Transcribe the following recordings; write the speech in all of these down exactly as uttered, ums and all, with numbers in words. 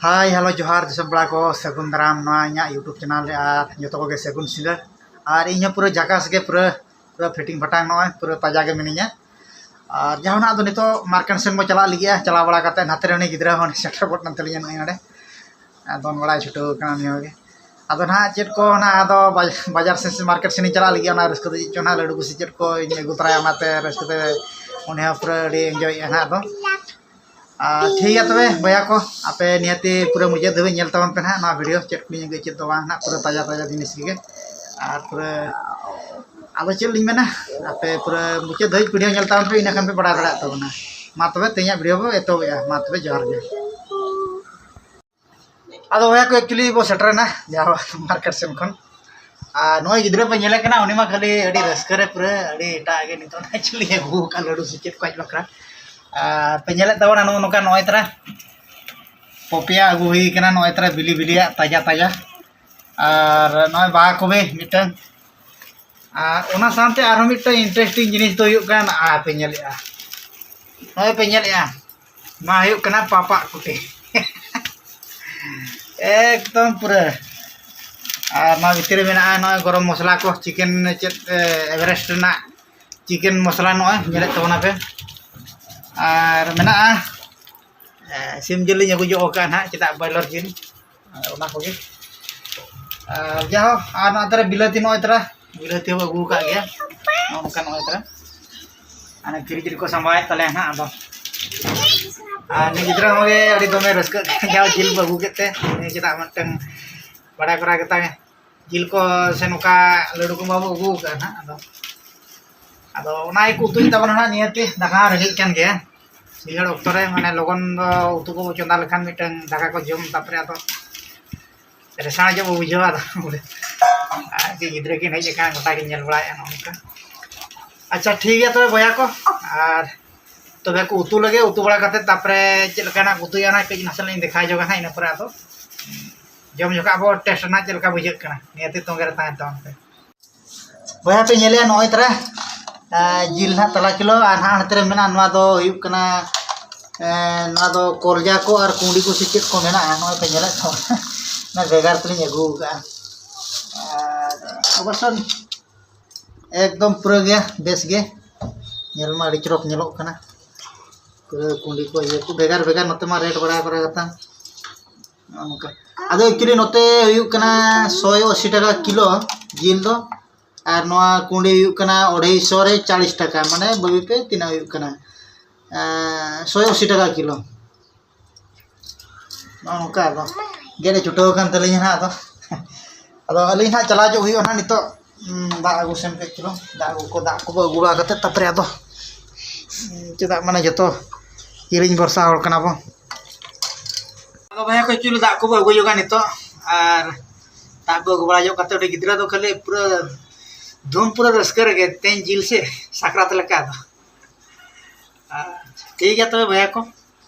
ᱦᱟᱭ, hello, ᱡᱚᱦᱟᱨ ᱫᱤᱥᱚᱢ ᱯᱮᱲᱟ ᱠᱚ, ᱥᱟᱹᱜᱩᱱ ᱫᱟᱨᱟᱢ ᱱᱚᱣᱟ ᱤᱧᱟᱹᱜ YouTube ᱪᱮᱱᱮᱞ ᱨᱮ, ᱟᱨ ᱡᱚᱛᱚ ᱠᱚᱜᱮ ᱥᱟᱹᱜᱩᱱ ᱥᱤᱸᱜᱟᱹᱲ᱾ ᱟᱨ ᱤᱧ ᱦᱚᱸ ᱯᱩᱨᱟᱹ ᱡᱟᱠᱟᱥ ᱜᱮ, ᱯᱩᱨᱟᱹ ᱯᱩᱨᱟᱹ ᱯᱷᱤᱴᱤᱝ ᱯᱷᱟᱴᱟᱝ, ᱱᱚᱜᱼᱚᱭ ᱯᱩᱨᱟᱹ ᱛᱟᱡᱟ ᱜᱮ ᱢᱤᱱᱟᱹᱧᱟ᱾ ᱟᱨ ᱡᱟᱦᱟᱸ ᱱᱟᱜ ᱫᱚ ᱱᱤᱛᱚᱜ ᱢᱟᱨᱠᱮᱴ ᱥᱮᱱ ᱵᱚ ᱪᱟᱞᱟᱜ ᱞᱟᱹᱜᱤᱫᱼᱟ, ᱪᱟᱞᱟᱣ ᱵᱟᱲᱟ ᱠᱟᱛᱮ ᱱᱟᱛᱮ ᱨᱮ ᱩᱱᱤ ᱜᱤᱫᱽᱨᱟᱹ ᱦᱚᱸ ᱥᱮᱴᱮᱨ ᱜᱚᱫ ᱮᱱ ᱛᱟᱹᱞᱤᱧᱟ ᱱᱚᱜᱼᱚᱭ ᱱᱚᱰᱮ᱾ ᱟᱨ ᱫᱚᱱ ᱵᱟᱲᱟᱭ ᱪᱷᱩᱴᱟᱹᱣ ᱠᱟᱱᱟ ᱩᱱᱤ ᱦᱚᱸ ᱜᱮ᱾ ᱟᱫᱚ ᱱᱟᱦᱟᱜ ᱪᱮᱫ ᱠᱚ ᱱᱟᱦᱟᱜ ᱟᱫᱚ ᱵᱟᱡ-, ᱵᱟᱡᱟᱨ ᱥᱮᱱ ᱥᱮ ᱢᱟᱨᱠᱮᱴ ᱥᱮᱱᱤᱧ ᱪᱟᱞᱟᱜ ᱞᱟᱹᱜᱤᱫ, ᱚᱱᱟ ᱨᱟᱹᱥᱠᱟᱹ ᱫᱚ ᱪᱮᱫ ᱪᱚ ᱱᱟᱦᱟᱜ, ᱞᱟᱹᱰᱩ ᱠᱚ ᱥᱮ ᱪᱮᱫ ᱠᱚᱧ ᱟᱹᱜᱩ ᱛᱚᱨᱟᱭᱟ, ᱚᱱᱟᱛᱮ ᱨᱟᱹᱥᱠᱟᱹ ᱛᱮ ᱩᱱᱤ ᱦᱚᱸ ᱯᱩᱨᱟᱹ ᱟᱹᱰᱤ ᱮᱱᱡᱚᱭᱮᱫᱼᱟ ᱱᱟᱦᱟᱜ ᱟᱫᱚ᱾ ᱟᱨ ᱴᱷᱤᱠ ᱜᱮᱭᱟ ᱛᱚᱵᱮ ᱵᱚᱭᱦᱟ ᱠᱚ, ᱟᱯᱮ ᱱᱤᱦᱟᱹᱛᱤ ᱯᱩᱨᱟᱹ ᱢᱩᱪᱟᱹᱫ ᱫᱷᱟᱹᱵᱤᱡ ᱧᱮᱞ ᱛᱟᱵᱚᱱ ᱯᱮ ᱱᱟᱦᱟᱜ ᱱᱚᱣᱟ ᱵᱷᱤᱰᱤᱭᱳ, ᱪᱮᱫ ᱠᱚᱞᱤᱧ ᱟᱹᱜᱩᱭᱟ ᱪᱮᱫ ᱫᱚ ᱵᱟᱝ ᱱᱟᱦᱟᱜ, ᱯᱩᱨᱟᱹ ᱛᱟᱡᱟ ᱛᱟᱡᱟ ᱡᱤᱱᱤᱥ ᱜᱮ᱾ ᱟᱨ ᱯᱩᱨᱟᱹ ᱟᱫᱚ ᱪᱮᱫ ᱞᱤᱧ ᱢᱮᱱᱟ, ᱟᱯᱮ ᱯᱩᱨᱟᱹ ᱢᱩᱪᱟᱹᱫ ᱫᱷᱟᱹᱵᱤᱡ ᱵᱷᱤᱰᱤᱭᱳ ᱧᱮᱞ ᱛᱟᱵᱚᱱ ᱯᱮ, ᱤᱱᱟᱹ ᱠᱷᱟᱱ ᱯᱮ ᱵᱟᱲᱟᱭ ᱫᱟᱲᱮᱭᱟᱜ ᱛᱟᱵᱚᱱᱟ᱾ ᱢᱟ ᱛᱚᱵᱮ ᱛᱮᱦᱮᱧᱟᱜ ᱵᱷᱤᱰᱤᱭᱳ ᱵᱚ ᱮᱛᱚᱦᱚᱵᱮᱜᱼᱟ᱾ ᱢᱟ ᱛᱚᱵᱮ ᱡᱚᱦᱟᱨ ᱜᱮ᱾ ᱟᱫᱚ ᱵᱚᱭᱦᱟ ᱠᱚ, actually ᱵᱚ ᱥᱮᱴᱮᱨᱮᱱᱟ ᱡᱟᱦᱟᱸ ᱢᱟᱨᱠᱮᱴ ᱥᱮᱱ ᱠᱷᱚᱱ᱾ ᱟᱨ ᱱᱚᱜᱼᱚᱭ ᱜᱤᱫᱽᱨᱟᱹ ᱯᱮ ᱧᱮᱞᱮ ᱠᱟᱱᱟ, ᱩᱱᱤ ᱢᱟ ᱠᱷᱟᱹᱞᱤ ᱟᱹᱰᱤ ᱨᱟᱹᱥᱠᱟᱹ ᱨᱮ ᱯᱩᱨᱟᱹ ᱟᱹᱰᱤ ᱮᱴᱟᱜ ᱜᱮ ᱱᱤᱛᱚᱜ ᱫᱚ actually ᱟᱹᱜᱩ ᱟᱠᱟᱫ ᱞᱟᱹᱰᱩ ᱥᱮ ᱪᱮᱫ ᱠᱚ ᱟᱡ ᱵᱟᱠᱷᱨᱟ᱾ ᱟᱨ ᱯᱮ ᱧᱮᱞᱮᱫ ᱛᱟᱵᱚᱱᱟ ᱱᱚᱜᱼᱚ ᱱᱚᱝᱠᱟ ᱱᱚᱜᱼᱚᱭ ᱛᱟᱨᱟ ᱯᱚᱯᱤᱭᱟ ᱟᱹᱜᱩ ᱦᱩᱭ ᱠᱟᱱᱟ, ᱱᱚᱜᱼᱚᱭ ᱛᱟᱨᱟ ᱵᱤᱞᱤ ᱵᱤᱞᱤᱭᱟᱜ ᱛᱟᱡᱟ ᱛᱟᱡᱟ᱾ ᱟᱨ ᱱᱚᱜᱼᱚᱭ ᱵᱟᱦᱟ ᱠᱚᱵᱤ ᱢᱤᱫᱴᱟᱝ᱾ ᱟᱨ ᱚᱱᱟ ᱥᱟᱶᱛᱮ ᱟᱨᱦᱚᱸ ᱢᱤᱫᱴᱟᱝ interesting ᱡᱤᱱᱤᱥ ᱫᱚ ᱦᱩᱭᱩᱜ ᱠᱟᱱᱟ, ᱟᱨ ᱯᱮ ᱧᱮᱞᱮᱜᱼᱟ, ᱱᱚᱜᱼᱚᱭ ᱯᱮ ᱧᱮᱞᱮᱜᱼᱟ, ᱱᱚᱣᱟ ᱦᱩᱭᱩᱜ ᱠᱟᱱᱟ ᱯᱟᱯᱟᱜ ᱠᱩᱴᱤ᱾ ᱮᱠᱫᱚᱢ ᱯᱩᱨᱟᱹ᱾ ᱟᱨ ᱱᱚᱣᱟ ᱵᱷᱤᱛᱤᱨ ᱨᱮ ᱢᱮᱱᱟᱜᱼᱟ ᱱᱚᱜᱼᱚᱭ ᱜᱚᱨᱚᱢ ᱢᱚᱥᱞᱟ ᱠᱚ, ᱪᱤᱠᱮᱱ ᱪᱮᱫ, ᱮ, ᱮᱵᱷᱟᱨᱮᱥᱴ ᱨᱮᱱᱟᱜ ᱪᱤᱠᱮᱱ ᱢᱚᱥᱞᱟ ᱱᱚᱜᱼᱚᱭ ᱧᱮᱞᱮᱫ ᱛᱟᱵᱚᱱᱟᱯᱮ᱾ ᱟᱨ ᱢᱮᱱᱟᱜᱼᱟ, ᱮ, ᱥᱤᱢ ᱡᱤᱞ ᱞᱤᱧ ᱟᱹᱜᱩ ᱧᱚᱜ ᱟᱠᱟᱫᱼᱟ ᱱᱟᱦᱟᱜ, ᱪᱮᱫᱟᱜ ᱵᱚᱭᱞᱟᱨ ᱡᱤᱞ, ᱟᱨ ᱚᱱᱟ ᱠᱚᱜᱮ᱾ ᱟᱨ ᱡᱟᱦᱳ, ᱟᱨ ᱱᱚᱣᱟ ᱛᱟᱨᱟ ᱵᱤᱞᱟᱹᱛᱤ, ᱱᱚᱜᱼᱚᱭ ᱛᱟᱨᱟ ᱵᱤᱞᱟᱹᱛᱤ ᱦᱚᱸ ᱟᱹᱜᱩ ᱟᱠᱟᱫ ᱜᱮᱭᱟ, ᱱᱚᱜᱼᱚ ᱱᱚᱝᱠᱟ ᱱᱚᱜᱼᱚᱭ ᱛᱟᱨᱟ᱾ ᱦᱟᱱᱮ ᱯᱷᱨᱤᱡᱽ ᱨᱮᱠᱚ ᱥᱟᱢᱵᱟᱣᱮᱫ ᱛᱟᱞᱮᱭᱟ ᱱᱟᱦᱟᱜ ᱟᱫᱚ᱾ ᱟᱨ ᱩᱱᱤ ᱜᱤᱫᱽᱨᱟᱹ ᱦᱚᱸ ᱜᱮ ᱟᱹᱰᱤ ᱫᱚᱢᱮ ᱨᱟᱹᱥᱠᱟᱹᱜ ᱠᱟᱱ ᱜᱮᱭᱟ ᱡᱤᱞ ᱠᱚ ᱟᱹᱜᱩ ᱠᱮᱫ ᱛᱮ, ᱩᱱᱤ ᱪᱮᱫᱟᱜ ᱢᱤᱫᱴᱟᱝ ᱵᱟᱲᱟᱭ ᱠᱚᱨᱟᱣ ᱠᱮᱫᱟ ᱡᱤᱞ ᱠᱚ ᱥᱮ ᱱᱚᱝᱠᱟ ᱞᱟᱹᱰᱩ ᱠᱚ ᱵᱟᱵᱚ ᱟᱹᱜᱩ ᱟᱠᱟᱫᱼᱟ ᱱᱟᱦᱟᱜ ᱟᱫᱚ᱾ ᱟᱫᱚ ᱚᱱᱟ ᱜᱮᱠᱚ ᱩᱛᱩᱭ ᱛᱟᱵᱚᱱᱟ ᱱᱟᱦᱟᱜ, ᱱᱤᱭᱟᱹᱛᱮ ᱫᱟᱠᱟ ᱦᱚᱸ ᱨᱮᱸᱜᱮᱡ ᱠᱟᱱ ᱜᱮᱭᱟ᱾ ᱥᱤᱸᱜᱟᱹᱲ ᱚᱠᱛᱚ ᱨᱮ ᱢᱟᱱᱮ ᱞᱚᱜᱚᱱ ᱫᱚ ᱩᱛᱩ ᱠᱚ ᱪᱚᱸᱫᱟ ᱞᱮᱠᱷᱟᱱ ᱢᱤᱫᱴᱟᱝ ᱫᱟᱠᱟ ᱠᱚ ᱡᱚᱢ, ᱛᱟᱨᱯᱚᱨᱮ ᱟᱫᱚ ᱨᱮᱥᱟᱲ ᱧᱚᱜ ᱵᱚ ᱵᱩᱡᱷᱟᱹᱣᱟ ᱟᱫᱚ᱾ ᱟᱨ ᱪᱮᱫ ᱜᱤᱫᱽᱨᱟᱹ ᱠᱤᱱ ᱦᱮᱡ ᱟᱠᱟᱱᱟ, ᱜᱚᱴᱟ ᱠᱤᱱ ᱧᱮᱞ ᱵᱟᱲᱟᱭᱮᱫᱼᱟ ᱱᱚᱜᱼᱚ ᱱᱚᱝᱠᱟ᱾ ᱟᱪᱪᱷᱟ, ᱴᱷᱤᱠ ᱜᱮᱭᱟ ᱛᱚᱵᱮ ᱵᱚᱭᱦᱟ ᱠᱚ, ᱟᱨ ᱛᱚᱵᱮ ᱠᱚ ᱩᱛᱩ ᱞᱮᱜᱮ, ᱩᱛᱩ ᱵᱟᱲᱟ ᱠᱟᱛᱮ ᱛᱟᱨᱯᱚᱨᱮ ᱪᱮᱫ ᱞᱮᱠᱟᱱᱟᱜ ᱠᱚ ᱩᱛᱩᱭᱟ ᱚᱱᱟ ᱠᱟᱹᱡ ᱱᱟᱥᱮ ᱞᱤᱧ ᱫᱮᱠᱷᱟᱣ ᱧᱚᱜᱟ ᱦᱟᱸᱜ, ᱤᱱᱟᱹ ᱯᱚᱨᱮ ᱟᱫᱚ ᱡᱚᱢ ᱡᱚᱠᱷᱟᱜ ᱵᱚ ᱴᱮᱥᱴ ᱱᱟ ᱪᱮᱫ ᱞᱮᱠᱟ ᱵᱩᱡᱷᱟᱹᱜ ᱠᱟᱱᱟ, ᱱᱤᱭᱟᱹᱛᱮ ᱛᱚᱸᱜᱮ ᱨᱮ ᱛᱟᱦᱮᱱ ᱛᱟᱵᱚᱱ ᱯᱮ᱾ ᱵᱚᱭᱦᱟ ᱯᱮ ᱧᱮᱞᱮᱜᱼᱟ ᱱᱚᱜᱼᱚᱭ ᱛᱟᱨᱟ, ᱟᱨ ᱡᱤᱞ ᱱᱟᱦᱟᱜ ᱛᱟᱞᱟ ᱠᱤᱞᱳ, ᱟᱨ ᱱᱟᱦᱟᱜ ᱱᱚᱛᱮ ᱨᱮ ᱢᱮᱱᱟᱜᱼᱟ, ᱱᱚᱣᱟ ᱫᱚ ᱦᱩᱭᱩᱜ ᱠᱟᱱᱟ ᱮᱸ, ᱱᱚᱣᱟ ᱫᱚ ᱠᱚᱞᱡᱟ ᱠᱚ ᱟᱨ ᱠᱩᱸᱰᱤ ᱠᱚ ᱥᱮ ᱪᱮᱫ ᱠᱚ ᱢᱮᱱᱟᱜᱼᱟ, ᱱᱚᱜᱼᱚᱭ ᱯᱮ ᱧᱮᱞᱮᱫ ᱛᱟᱵᱚᱱᱟ᱾ ᱚᱱᱟ ᱵᱷᱮᱜᱟᱨ ᱛᱮᱞᱤᱧ ᱟᱹᱜᱩ ᱟᱠᱟᱫᱼᱟ᱾ ᱟᱨ ᱚᱵᱚᱥᱥᱳᱭ ᱮᱠᱫᱚᱢ ᱯᱩᱨᱟᱹ ᱜᱮ ᱵᱮᱥ ᱜᱮ, ᱧᱮᱞ ᱢᱟ ᱟᱹᱰᱤ ᱪᱚᱨᱚᱠ ᱧᱮᱞᱚᱜ ᱠᱟᱱᱟ᱾ ᱯᱩᱨᱟᱹ ᱠᱩᱸᱰᱤ ᱠᱚ ᱤᱭᱟᱹ ᱠᱚ ᱵᱷᱮᱜᱟᱨ ᱵᱷᱮᱜᱟᱨ, ᱱᱚᱛᱮ ᱢᱟ ᱨᱮᱴ ᱵᱟᱲᱟ ᱠᱚᱨᱟ ᱠᱟᱛᱷᱟ᱾ ᱱᱚᱜᱼᱚ ᱱᱚᱝᱠᱟ᱾ ᱟᱫᱚ actually ᱱᱚᱛᱮ ᱦᱩᱭᱩᱜ ᱠᱟᱱᱟ ᱥᱚᱭ ᱟᱥᱤ ᱴᱟᱠᱟ ᱠᱤᱞᱳ ᱡᱤᱞ ᱫᱚ, ᱟᱨ ᱱᱚᱣᱟ ᱠᱩᱸᱰᱤ ᱦᱩᱭᱩᱜ ᱠᱟᱱᱟ ᱟᱹᱲᱟᱹᱭᱥᱚ ᱨᱮ ᱪᱟᱞᱤᱥ ᱴᱟᱠᱟ, ᱢᱟᱱᱮ ᱵᱟᱹᱵᱤ ᱯᱮ ᱛᱤᱱᱟᱹᱜ ᱦᱩᱭᱩᱜ ᱠᱟᱱᱟ? ᱮᱸ, ᱥᱚᱭ ᱟᱥᱤ ᱴᱟᱠᱟ ᱠᱤᱞᱳ᱾ ᱱᱚᱜᱼᱚ ᱱᱚᱝᱠᱟ ᱟᱫᱚ ᱜᱮᱫ ᱮ ᱪᱷᱩᱴᱟᱹᱣ ᱟᱠᱟᱱ ᱛᱟᱹᱞᱤᱧᱟ ᱦᱟᱸᱜ᱾ ᱟᱫᱚ, ᱟᱫᱚ ᱟᱹᱞᱤᱧ ᱦᱟᱸᱜ ᱪᱟᱞᱟᱣ ᱦᱤᱡᱩᱜ ᱦᱩᱭᱩᱜᱼᱟ ᱦᱟᱸᱜ ᱱᱤᱛᱚᱜ᱾ ᱩᱸ, ᱫᱟᱜ ᱟᱹᱜᱩ ᱥᱮᱱ ᱠᱟᱹᱡ ᱪᱩᱞᱩᱝ, ᱫᱟᱜ ᱟᱹᱜᱩ ᱠᱚ, ᱫᱟᱜ ᱠᱚᱵᱚ ᱟᱹᱜᱩ ᱵᱟᱲᱟ ᱠᱟᱛᱮᱫ ᱛᱟᱨᱯᱚᱨᱮ ᱟᱫᱚ, ᱩᱸ, ᱪᱮᱫᱟᱜ ᱢᱟᱱᱮ ᱡᱚᱛᱚ ᱠᱤᱨᱤᱧ ᱵᱷᱚᱨᱥᱟ ᱦᱚᱲ ᱠᱟᱱᱟ ᱵᱚ᱾ ᱟᱫᱚ ᱵᱚᱭᱦᱟ ᱠᱚ, actually ᱫᱟᱜ ᱠᱚᱵᱚ ᱟᱹᱜᱩ ᱧᱚᱜᱟ ᱱᱤᱛᱚᱜ, ᱟᱨ ᱫᱟᱜ ᱠᱚ ᱟᱹᱜᱩ ᱵᱟᱲᱟ ᱧᱚᱜ ᱠᱟᱛᱮᱫ ᱩᱱᱤ ᱜᱤᱫᱽᱨᱟᱹ ᱫᱚ ᱠᱷᱟᱹᱞᱤ ᱯᱩᱨᱟᱹ ᱫᱷᱩᱢ, ᱯᱩᱨᱟᱹ ᱨᱟᱹᱥᱠᱟᱹ ᱨᱮᱜᱮ ᱛᱮᱦᱮᱧ ᱡᱤᱞ ᱥᱮ ᱥᱟᱠᱨᱟᱛ ᱞᱮᱠᱟ ᱫᱚ᱾ ᱟᱨ ᱴᱷᱤᱠ ᱜᱮᱭᱟ ᱛᱚᱵᱮ ᱵᱚᱭᱦᱟ ᱠᱚ,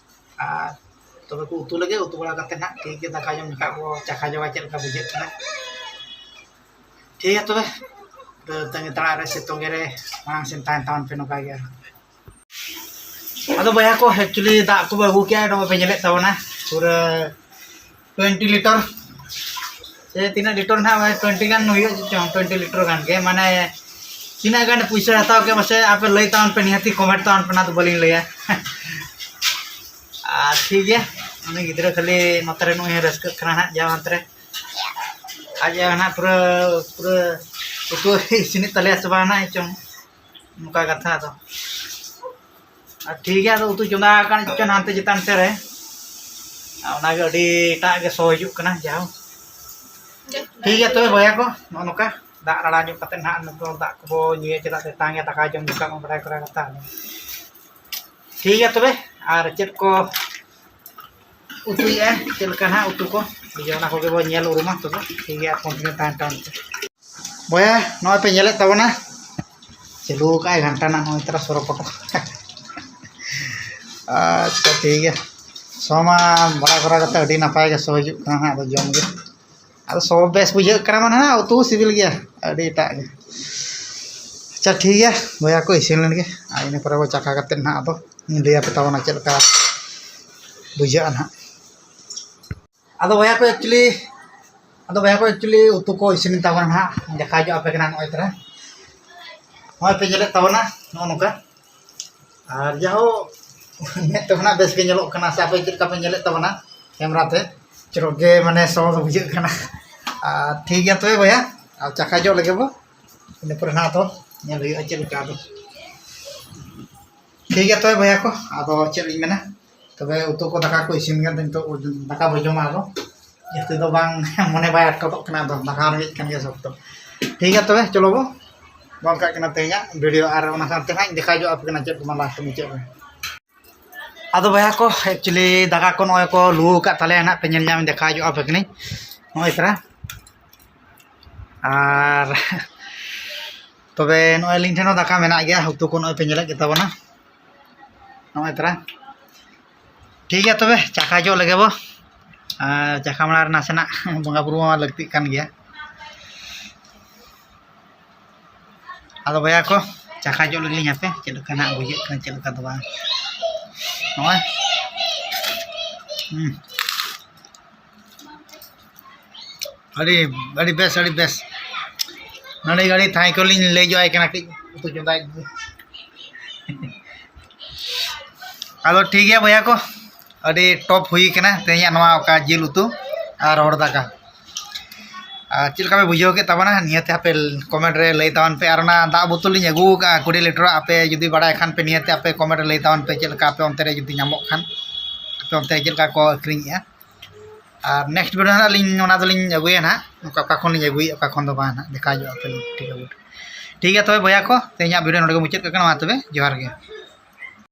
ᱟᱨ ᱛᱚᱵᱮ ᱠᱚ ᱩᱛᱩ ᱞᱮᱜᱮ, ᱩᱛᱩ ᱵᱟᱲᱟ ᱠᱟᱛᱮᱫ ᱱᱟᱜ ᱴᱷᱤᱠ ᱜᱮ ᱫᱟᱠᱟ ᱡᱚᱢ ᱡᱚᱠᱷᱟᱜ ᱵᱚ ᱪᱟᱠᱷᱟ ᱡᱚᱝᱟ ᱪᱮᱫ ᱞᱮᱠᱟ ᱵᱩᱡᱷᱟᱹᱜ ᱠᱟᱱᱟ᱾ ᱴᱷᱤᱠ ᱜᱮᱭᱟ ᱛᱚᱵᱮ, ᱛᱟᱺᱜᱤ ᱛᱟᱲᱟᱜ ᱨᱮ ᱥᱮ ᱛᱚᱸᱜᱮ ᱨᱮ ᱢᱟᱲᱟᱝ ᱥᱮᱱ ᱛᱟᱦᱮᱱ ᱛᱟᱵᱚᱱ ᱯᱮ ᱱᱚᱝᱠᱟ ᱜᱮ᱾ ᱟᱫᱚ ᱵᱚᱭᱦᱟ ᱠᱚ, actually ᱫᱟᱜ ᱠᱚᱵᱚ ᱟᱹᱜᱩ ᱠᱮᱜᱼᱟ, ᱱᱚᱜᱼᱚᱭ ᱯᱮ ᱧᱮᱞᱮᱫ ᱛᱟᱵᱚᱱᱟ ᱯᱩᱨᱟᱹ ᱴᱩᱭᱮᱱᱴᱤ ᱞᱤᱴᱟᱨ ᱥᱮ ᱛᱤᱱᱟᱹᱜ ᱞᱤᱴᱟᱨ ᱱᱟᱦᱟᱜ, ᱴᱩᱭᱮᱱᱴᱤ ᱜᱟᱱ ᱦᱩᱭᱩᱜ ᱪᱚᱝ, ᱴᱩᱭᱮᱱᱴᱤ ᱞᱤᱴᱟᱨ ᱜᱟᱱ ᱜᱮ, ᱢᱟᱱᱮ ᱛᱤᱱᱟᱹᱜ ᱜᱟᱱ ᱯᱩᱭᱥᱟᱹ ᱦᱟᱛᱟᱣ ᱠᱮᱫ ᱢᱟᱥᱮ ᱟᱯᱮ ᱞᱟᱹᱭ ᱛᱟᱵᱚᱱ ᱯᱮ, ᱱᱤᱦᱟᱹᱛᱤ ᱠᱚᱢᱮᱱᱴ ᱛᱟᱵᱚᱱ ᱯᱮ, ᱚᱱᱟ ᱫᱚ ᱵᱟᱹᱞᱤᱧ ᱞᱟᱹᱭᱟ᱾ ᱟᱨ ᱴᱷᱤᱠ ᱜᱮᱭᱟ, ᱩᱱᱤ ᱜᱤᱫᱽᱨᱟᱹ ᱠᱷᱟᱹᱞᱤ ᱱᱚᱛᱮ ᱨᱮ ᱱᱩᱭ ᱦᱚᱸ ᱨᱟᱹᱥᱠᱟᱹᱜ ᱠᱟᱱᱟ ᱱᱟᱦᱟᱜ, ᱡᱟᱦᱟᱸ ᱚᱱᱛᱮ ᱨᱮ ᱟᱡ ᱟᱭᱳ ᱱᱟᱦᱟᱜ ᱯᱩᱨᱟᱹ, ᱯᱩᱨᱟᱹ ᱩᱛᱩ ᱤᱥᱤᱱᱮᱫ ᱛᱟᱞᱮᱭᱟ ᱥᱮ ᱵᱟᱝ ᱱᱟᱦᱟᱜ ᱪᱚᱝ, ᱱᱚᱝᱠᱟ ᱠᱟᱛᱷᱟ ᱫᱚ᱾ ᱟᱨ ᱴᱷᱤᱠ ᱜᱮᱭᱟ, ᱟᱫᱚ ᱩᱛᱩ ᱪᱚᱸᱫᱟ ᱟᱠᱟᱱ ᱪᱚᱝ ᱦᱟᱱᱛᱮ ᱪᱮᱛᱟᱱ ᱥᱮᱫ ᱨᱮ, ᱟᱨ ᱚᱱᱟᱜᱮ ᱟᱹᱰᱤ ᱮᱴᱟᱜ ᱜᱮ ᱥᱚ ᱦᱤᱡᱩᱜ ᱠᱟᱱᱟ᱾ ᱡᱟᱦᱳ, ᱴᱷᱤᱠ ᱜᱮᱭᱟ ᱛᱚᱵᱮ ᱵᱚᱭᱦᱟ ᱠᱚ, ᱱᱚᱜᱼᱚ ᱱᱚᱝᱠᱟ ᱫᱟᱜ ᱨᱟᱲᱟ ᱧᱚᱜ ᱠᱟᱛᱮᱫ ᱱᱟᱦᱟᱜ ᱱᱤᱛᱚᱜ ᱫᱟᱜ ᱠᱚᱵᱚ ᱧᱩᱭᱟ, ᱪᱮᱫᱟᱜ ᱥᱮ ᱛᱮᱛᱟᱝ ᱜᱮ, ᱫᱟᱠᱟ ᱡᱚᱢ ᱡᱚᱠᱷᱟᱜ ᱢᱟ ᱵᱟᱰᱟᱭ ᱠᱚᱨᱟ ᱠᱟᱛᱷᱟ᱾ ᱴᱷᱤᱠ ᱜᱮᱭᱟ ᱛᱚᱵᱮ, ᱟᱨ ᱪᱮᱫ ᱠᱚ ᱩᱛᱩᱭᱮᱫᱼᱟ, ᱪᱮᱫ ᱞᱮᱠᱟ ᱱᱟᱦᱟᱜ ᱩᱛᱩ ᱠᱚ, ᱴᱷᱤᱠ ᱜᱮᱭᱟ, ᱚᱱᱟ ᱠᱚᱜᱮ ᱵᱚ ᱧᱮᱞ ᱩᱨᱩᱢᱟ ᱛᱚᱵᱮ᱾ ᱴᱷᱤᱠ ᱜᱮᱭᱟ, ᱠᱚᱱᱴᱤᱱᱤᱭᱩ ᱛᱟᱦᱮᱱ ᱛᱟᱵᱚᱱ ᱯᱮ᱾ ᱵᱚᱭᱦᱟ, ᱱᱚᱜᱼᱚᱭ ᱯᱮ ᱧᱮᱞᱮᱫ ᱛᱟᱵᱚᱱᱟ, ᱪᱟᱹᱞᱩ ᱟᱠᱟᱫᱼᱟᱭ ᱜᱷᱟᱱᱴᱟ ᱱᱟᱜ, ᱱᱚᱜᱼᱚᱭ ᱛᱟᱨᱟ ᱥᱚᱨᱚ ᱯᱚᱴᱚ᱾ ᱟᱪᱪᱷᱟ, ᱴᱷᱤᱠ ᱜᱮᱭᱟ, ᱥᱚ ᱢᱟ ᱵᱟᱲᱟ ᱠᱚᱨᱟ ᱠᱟᱛᱮ ᱟᱹᱰᱤ ᱱᱟᱯᱟᱭ ᱜᱮ ᱥᱚ ᱦᱤᱡᱩᱜ ᱠᱟᱱᱟ ᱦᱟᱸᱜ, ᱟᱫᱚ ᱡᱚᱢ ᱜᱮ᱾ ᱟᱫᱚ ᱥᱚ ᱵᱮᱥ ᱵᱩᱡᱷᱟᱹᱜ ᱠᱟᱱᱟ ᱢᱟᱱᱮ ᱦᱟᱸᱜ, ᱩᱛᱩ ᱥᱤᱵᱤᱞ ᱜᱮᱭᱟ ᱟᱹᱰᱤ ᱮᱴᱟᱜ ᱜᱮ᱾ ᱟᱪᱪᱷᱟ, ᱴᱷᱤᱠ ᱜᱮᱭᱟ ᱵᱚᱭᱦᱟ ᱠᱚ, ᱤᱥᱤᱱ ᱞᱮᱱ ᱜᱮ, ᱟᱨ ᱤᱱᱟᱹ ᱯᱚᱨᱮ ᱵᱚ ᱪᱟᱠᱷᱟ ᱠᱟᱛᱮᱫ ᱱᱟᱦᱟᱜ ᱟᱫᱚ ᱤᱧ ᱞᱟᱹᱭ ᱟᱯᱮ ᱛᱟᱵᱚᱱᱟ ᱪᱮᱫ ᱞᱮᱠᱟ ᱵᱩᱡᱷᱟᱹᱜᱼᱟ ᱱᱟᱦᱟᱜ᱾ ᱟᱫᱚ ᱵᱚᱭᱦᱟ ᱠᱚ, actually, ᱟᱫᱚ ᱵᱚᱭᱦᱟ ᱠᱚ, actually, ᱩᱛᱩ ᱠᱚ ᱤᱥᱤᱱ ᱛᱟᱵᱚᱱᱟ ᱱᱟᱦᱟᱜ, ᱫᱮᱠᱷᱟᱣ ᱧᱚᱜ ᱟᱯᱮ ᱠᱟᱱᱟ᱾ ᱱᱚᱜᱼᱚᱭ ᱛᱚᱨᱟ, ᱱᱚᱜᱼᱚᱭ ᱯᱮ ᱧᱮᱞᱮᱫ ᱛᱟᱵᱚᱱᱟ ᱱᱚᱜᱼᱚ ᱱᱚᱝᱠᱟ᱾ ᱟᱨ ᱡᱟᱦᱳ, ᱢᱮᱫ ᱛᱮ ᱠᱷᱚᱱᱟᱜ ᱵᱮᱥ ᱜᱮ ᱧᱮᱞᱚᱜ ᱠᱟᱱᱟ, ᱥᱮ ᱟᱯᱮ ᱪᱮᱫ ᱞᱮᱠᱟ ᱯᱮ ᱧᱮᱞᱮᱫ ᱛᱟᱵᱚᱱᱟ ᱠᱮᱢᱨᱟ ᱛᱮ? ᱪᱚᱨᱚᱠ ᱜᱮ, ᱢᱟᱱᱮ, ᱥᱚ ᱫᱚ ᱵᱩᱡᱷᱟᱹᱜ ᱠᱟᱱᱟ᱾ ᱟᱨ ᱴᱷᱤᱠ ᱜᱮᱭᱟ ᱛᱚᱵᱮ ᱵᱚᱭᱦᱟ, ᱟᱨ ᱪᱟᱠᱷᱟ ᱡᱚᱜ ᱞᱮᱜᱮ ᱵᱚ, ᱤᱱᱟᱹ ᱯᱚᱨᱮ ᱱᱟᱦᱟᱜ ᱟᱫᱚ ᱧᱮᱞ ᱦᱩᱭᱩᱜᱼᱟ ᱪᱮᱫ ᱞᱮᱠᱟ ᱟᱫᱚ᱾ ᱴᱷᱤᱠ ᱜᱮᱭᱟ ᱛᱚᱵᱮ ᱵᱚᱭᱦᱟ ᱠᱚ, ᱟᱫᱚ ᱪᱮᱫ ᱞᱤᱧ ᱢᱮᱱᱟ, ᱛᱚᱵᱮ ᱩᱛᱩ ᱠᱚ ᱫᱟᱠᱟ ᱠᱚ ᱤᱥᱤᱱ ᱠᱟᱱ ᱛᱮ ᱱᱤᱛᱚᱜ ᱫᱟᱠᱟ ᱵᱚ ᱡᱚᱢᱟ᱾ ᱟᱫᱚ ᱡᱟᱹᱥᱛᱤ ᱫᱚ ᱵᱟᱝ, ᱢᱚᱱᱮ ᱵᱟᱭ ᱟᱴᱠᱟᱛᱚᱜ ᱠᱟᱱᱟ, ᱟᱫᱚ ᱫᱟᱠᱟ ᱨᱮᱸᱜᱮᱡ ᱠᱟᱱ ᱜᱮᱭᱟ ᱥᱚᱠᱛᱚ᱾ ᱴᱷᱤᱠ ᱜᱮᱭᱟ ᱛᱚᱵᱮ, ᱪᱚᱞᱚ ᱵᱚ, ᱱᱚᱝᱠᱟᱜ ᱠᱟᱱᱟ ᱛᱮᱦᱮᱧᱟᱜ ᱵᱷᱤᱰᱤᱭᱳ, ᱟᱨ ᱚᱱᱟ ᱥᱟᱶᱛᱮ ᱦᱟᱸᱜ ᱤᱧ ᱫᱮᱠᱷᱟᱣ ᱧᱚᱜ ᱟᱯᱮ ᱠᱟᱱᱟ ᱪᱮᱫ ᱠᱚ ᱢᱟ ᱞᱟᱥᱴ ᱢᱩᱪᱟᱹᱫ ᱨᱮ᱾ ᱟᱫᱚ ᱵᱚᱭᱦᱟ ᱠᱚ, actually, ᱫᱟᱠᱟ ᱠᱚ ᱱᱚᱜᱼᱚᱭ ᱠᱚ ᱞᱩ ᱟᱠᱟᱫ ᱛᱟᱞᱮᱭᱟ, ᱱᱟᱦᱟᱜ ᱯᱮ ᱧᱮᱞ ᱧᱟᱢ, ᱫᱮᱠᱷᱟᱣ ᱧᱚᱜ ᱟᱯᱮ ᱠᱟᱹᱱᱟᱹᱧ ᱱᱚᱜᱼᱚᱭ ᱛᱚᱨᱟ᱾ ᱟᱨ ᱛᱚᱵᱮ ᱱᱚᱜᱼᱚᱭ ᱟᱹᱞᱤᱧ ᱴᱷᱮᱱ ᱦᱚᱸ ᱫᱟᱠᱟ ᱢᱮᱱᱟᱜ ᱜᱮᱭᱟ, ᱩᱛᱩ ᱠᱚ ᱱᱚᱜᱼᱚᱭ ᱯᱮ ᱧᱮᱞᱮᱫ ᱜᱮᱛᱟ ᱵᱚᱱᱟ ᱱᱚᱜᱼᱚᱭ ᱛᱚᱨᱟ᱾ ᱴᱷᱤᱠ ᱜᱮᱭᱟ ᱛᱚᱵᱮ, ᱪᱟᱠᱷᱟ ᱡᱚᱜ ᱞᱮᱜᱮ ᱵᱚ᱾ ᱟᱨ ᱪᱟᱠᱷᱟ ᱢᱟᱲᱟᱝ ᱨᱮ ᱱᱟᱥᱮᱱᱟᱜ ᱵᱚᱸᱜᱟ ᱵᱩᱨᱩ ᱢᱟ ᱞᱟᱹᱠᱛᱤᱜ ᱠᱟᱱ ᱜᱮᱭᱟ᱾ ᱟᱫᱚ ᱵᱚᱭᱦᱟ ᱠᱚ, ᱪᱟᱠᱷᱟ ᱡᱚᱜ ᱞᱮᱜᱮ ᱞᱤᱧ ᱦᱟᱯᱮ, ᱪᱮᱫ ᱞᱮᱠᱟ ᱱᱟᱜ ᱵᱩᱡᱷᱟᱹᱜ ᱠᱟᱱᱟ, ᱪᱮᱫ ᱞᱮᱠᱟ ᱫᱚ ᱵᱟᱝ᱾ ᱱᱚᱜᱼᱚᱭ, ᱦᱩᱸ, ᱟᱹᱰᱤ, ᱟᱹᱰᱤ ᱵᱮᱥ, ᱟᱹᱰᱤ ᱵᱮᱥ᱾ ᱱᱚᱰᱮ ᱜᱟᱹᱰᱤ ᱛᱟᱦᱮᱸ ᱠᱚᱞᱤᱧ ᱞᱟᱹᱭ ᱡᱚᱜ ᱟᱭ ᱠᱟᱱᱟ, ᱠᱟᱹᱡ ᱩᱛᱩ ᱪᱚᱸᱫᱟᱭ᱾ ᱟᱫᱚ ᱴᱷᱤᱠ ᱜᱮᱭᱟ ᱵᱚᱭᱦᱟ ᱠᱚ, ᱟᱹᱰᱤ top ᱦᱩᱭ ᱠᱟᱱᱟ ᱛᱮᱦᱮᱧᱟᱜ ᱱᱚᱣᱟ ᱚᱠᱟ ᱡᱤᱞ ᱩᱛᱩ ᱟᱨ ᱨᱚᱦᱚᱲ ᱫᱟᱠᱟ᱾ ᱟᱨ ᱪᱮᱫ ᱞᱮᱠᱟ ᱯᱮ ᱵᱩᱡᱷᱟᱹᱣ ᱠᱮᱫ ᱛᱟᱵᱚᱱᱟ, ᱱᱤᱦᱟᱹᱛ ᱦᱟᱯᱮ comment ᱨᱮ ᱞᱟᱹᱭ ᱛᱟᱵᱚᱱ ᱯᱮ᱾ ᱟᱨ ᱚᱱᱟ ᱫᱟᱜ ᱵᱳᱛᱚᱞ ᱞᱤᱧ ᱟᱹᱜᱩ ᱟᱠᱟᱫᱼᱟ ᱠᱩᱲᱤ ᱞᱤᱴᱟᱨ, ᱟᱯᱮ ᱡᱩᱫᱤ ᱵᱟᱲᱟᱭ ᱠᱷᱟᱱ ᱯᱮ ᱱᱤᱦᱟᱹᱛ ᱟᱯᱮ comment ᱨᱮ ᱞᱟᱹᱭ ᱛᱟᱵᱚᱱ ᱯᱮ ᱪᱮᱫ ᱞᱮᱠᱟ ᱟᱯᱮ ᱚᱱᱛᱮ ᱨᱮ ᱡᱩᱫᱤ ᱧᱟᱢᱚᱜ ᱠᱷᱟᱱ, ᱟᱯᱮ ᱚᱱᱛᱮ ᱨᱮ ᱪᱮᱫ ᱞᱮᱠᱟ ᱠᱚ ᱟᱹᱠᱷᱨᱤᱧᱮᱫᱼᱟ᱾ ᱟᱨ next video ᱦᱟᱸᱜ ᱞᱤᱧ ᱚᱱᱟ ᱫᱚᱞᱤᱧ ᱟᱹᱜᱩᱭᱟ ᱱᱟᱦᱟᱜ, ᱚᱠᱟ, ᱚᱠᱟ ᱠᱷᱚᱱ ᱞᱤᱧ ᱟᱹᱜᱩᱭᱮᱫ, ᱚᱠᱟ ᱠᱷᱚᱱ ᱫᱚ ᱵᱟᱝ ᱱᱟᱦᱟᱜ, ᱫᱮᱠᱷᱟᱣ ᱧᱚᱜ ᱟᱯᱮ ᱞᱤᱧ, ᱴᱷᱤᱠ ᱜᱮᱭᱟ ᱵᱚ᱾ ᱴᱷᱤᱠ ᱜᱮᱭᱟ ᱛᱚᱵᱮ ᱵᱚᱭᱦᱟ ᱠᱚ, ᱛᱮᱦᱮᱧᱟᱜ video ᱱᱚᱰᱮ ᱜᱮ ᱢᱩᱪᱟᱹᱫ ᱠᱟᱜ ᱠᱟᱱᱟ᱾ ᱢᱟ ᱛᱚᱵᱮ ᱡᱚᱦᱟᱨ ᱜᱮ᱾